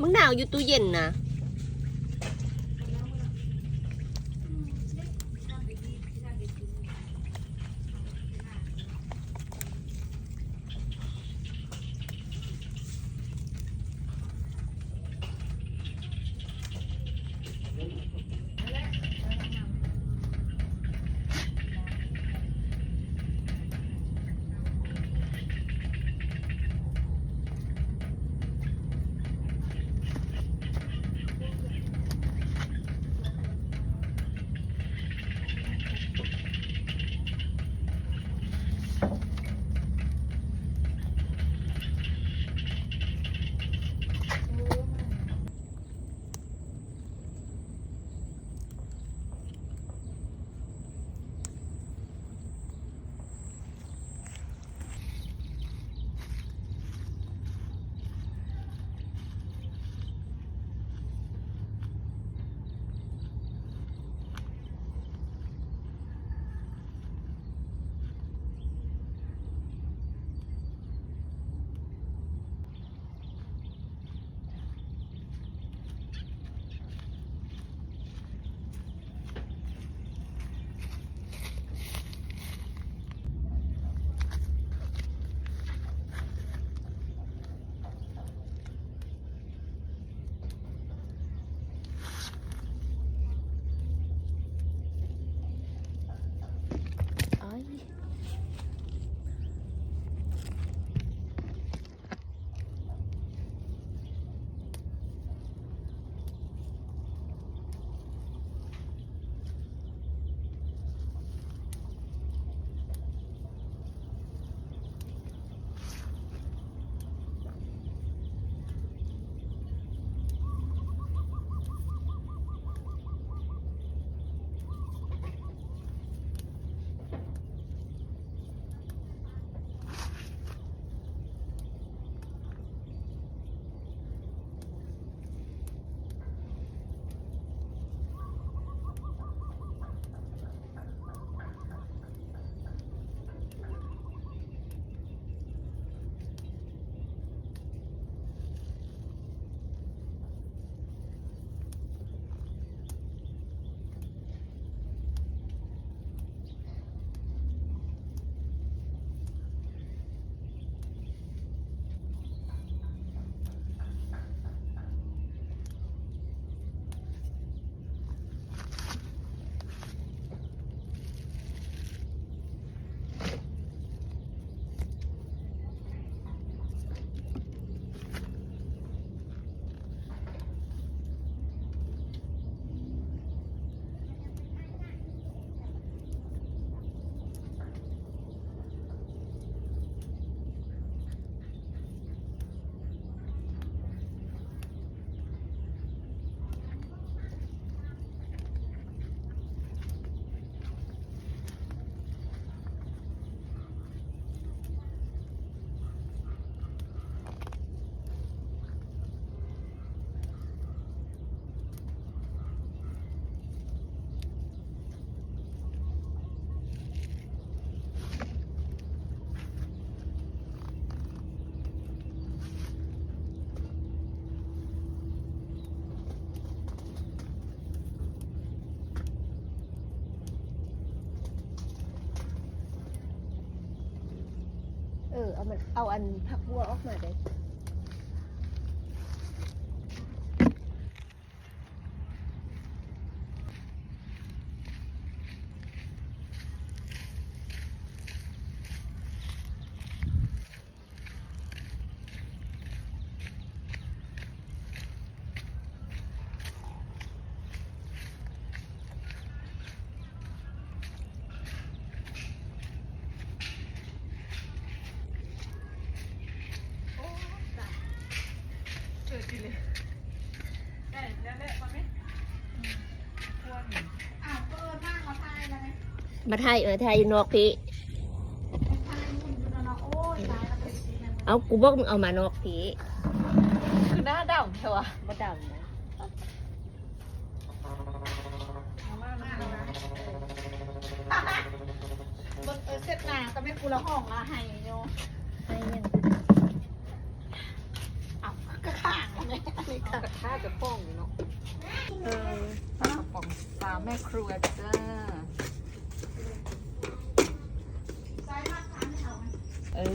ມັນໜາວຢູ່ຕູ້ເຢັນນະ. ເອີ ເອົາມັນ ເອົາອັນຜັກບົວອອກມາເດີ້. ມາຖ່າຍ ມາຖ່າຍຢູ່ນອກພີ້. ເອົ້າ ກູບອກມຶງເອົາມານອກພີ້. ຄືໜ້າດຳແທ້ວະ? ບໍ່ດຳນະ. ເບິ່ງ ເອີ ເຊັດໜ້າກໍແມ່ນຜູ້ລະຫ້ອງລະໄຫ້ຢູ່. ໄຫ້ຫຍັງ? ເອົ້າ ກໍຂ້າງແມ່ນ ອັນນີ້ ກະທະກະປ໋ອງຢູ່ເນາະ. ເອີ ກະປ໋ອງສາວແມ່ຄົວເດີ. ເອີ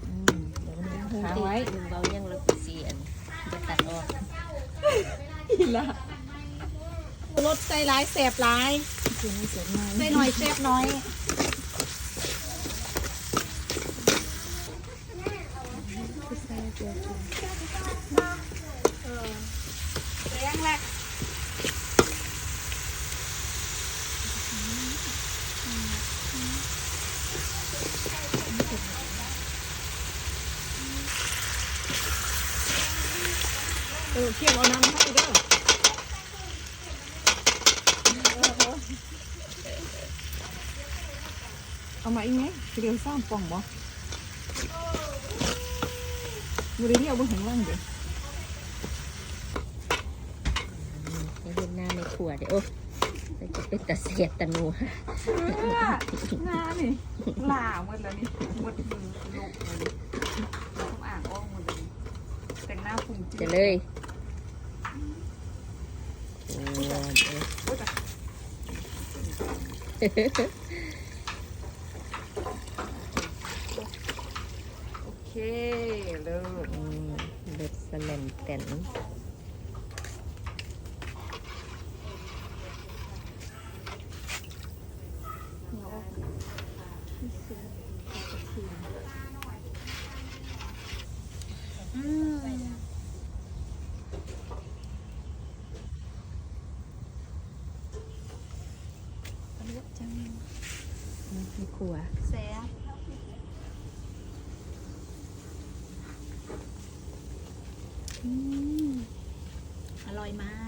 ອືມ ດຽວມັນຄ້າງໄວ້. ມຶງເວົ້າຫຍັງແລ້ວກູຊິອັນ ບໍ່ຕັດອອກ. ອີ່ຫຼ້າ ລົດໃສ່ຫຼາຍແຊບຫຼາຍ ໃສ່ໜ້ອຍແຊບໜ້ອຍ. ແຊບແຫຼະ. ເອີ ຄຽມເອົານ້ຳໃຫ້ເດີ. ເອົາມາອີກໄງ? ຊິເຫຼືອສາມປ່ອງບໍ່? ບໍ່ໄດ້ລຽວເບິ່ງຂ້າງຫຼັງເດ້. ອືມ ໄດ້ເຫັນໜ້າແມ່ຄົວເດ້. ໂອ້ ເປັນຕາແຊບຕານົວ. ເອີ ໜ້ານີ້ຫຼ້າໝົດແລ້ວນີ້ ໝົດມືລຸກແລ້ວນີ້ ເຄື່ອງສຳອາງອອກໝົດແລ້ວນີ້ ແຕ່ງໜ້າຟຸ້ງຈິ້ງເລີຍ. ໂອ້ຍ ໂອ້ຍ ໂອເຄ ເລີດ. ອືມ ເລີດສະແຫຼນແຕ່ນ. ອືມ ເລືອກຈັງ ອືມ ໃນຄົວ ແຊບ. ອືມ ອະລ່ອຍມາກ.